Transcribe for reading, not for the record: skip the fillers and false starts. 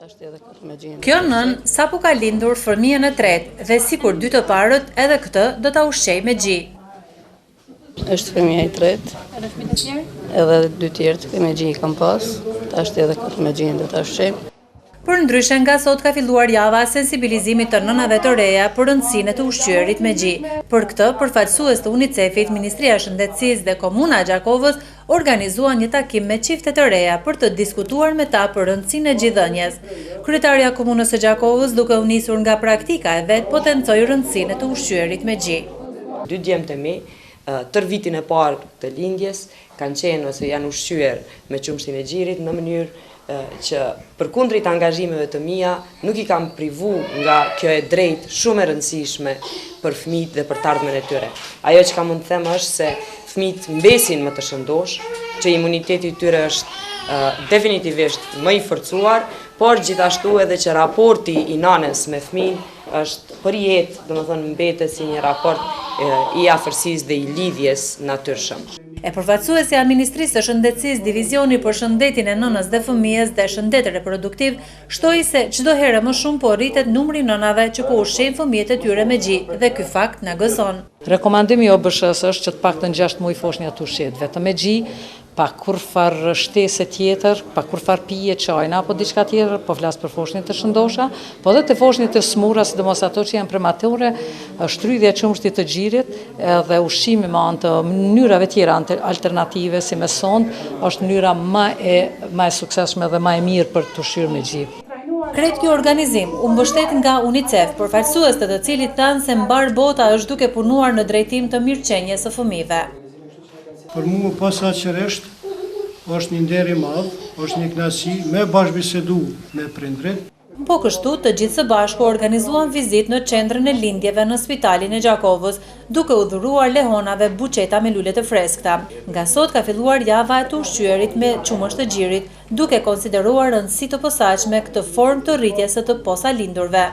Kjo nënë sapo ka lindur fëmijën e tretë dhe sikur dy të parët edhe këtë do ta ushqejë me gji. Është fëmija i tretë. Edhe fëmijët e tjerë? Edhe dy tjerët me gji i kam pas, tash edhe këtë me gji do ta ushqejmë. Përndryshe nga sot ka filluar java e sensibilizimit të nënave të reja për rëndësinë e të ushqyerit me gji. Për këtë, përfaqësues të UNICEF-it, Ministria e Shëndetësisë dhe Komuna e Gjakovës organizuan një takim me çifte të reja për të diskutuar me ta për rëndësinë e gjidhënies. Kryetarja e Komunës së Gjakovës duke u nisur nga praktika e vet potencoi rëndësinë e të ushqyerit me gji. Dy djemtë e mi, tërë vitin e parë të lindjes kanë qenë ose janë ushqyer me qumështin e gjirit në mënyrë që përkundrit angazhimeve të mia nuk i kam privu nga kjo e drejtë shumë e rëndësishme për fëmijët dhe për të ardhmen e tyre. Ajo çka mund të them është se fëmijët mbesin më të shëndoshë, që imuniteti i tyre është definitivisht më i forcuar, por gjithashtu edhe që raporti i nanës me fëmijën është për jetë, domethënë mbetet si një raport i afërsisë dhe i lidhjes natyrshëm. E përfaqësuesja e Ministrisë së Shëndetësisë, Divizioni për Shëndetin e Nënës dhe Fëmijës dhe Shëndet Reproduktiv, shtoi se çdo herë e më shumë po rritet numri i nënave që po ushqejnë fëmijët e tyre me gji dhe ky fakt na gëzon. Rekomandimi i OBSH-së është që të paktën 6 muaj foshnja të ushqehet vetëm me gji, pa kurrfarë shtese tjetër, pa kurrfarë pije, çajna apo diçka tjetër, po flas për foshnjet e shëndosha, po edhe te foshnjet e smura, sidomos ato që janë premature, shtrydhja e qumështit të gjirit edhe ushqimi me anë të mënyrave tjera alternative si me sondë, është mënyra më e më e suksesshme dhe më e mirë për të ushqyer me gji. Krejt ky organizim u mbështet nga UNICEF, përfaqësues të të cilit thanë se mbarë bota është duke punuar në drejtim të mirëqenies së fëmijëve. Për mua posaçërisht është një nder i madh, është një kënaqësi me bashkëbisedu me prindërit. Po kështu, të gjithë së bashku organizuan vizitë në Qendrën e Lindjeve në Spitalin e Gjakovës, duke u dhuruar lehonave buqeta me lule të freskëta. Nga sot ka filluar java e të ushqyerit me qumësht të gjirit, duke konsideruar rëndësi të posaçme këtë formë të rritjes së të posalindurve.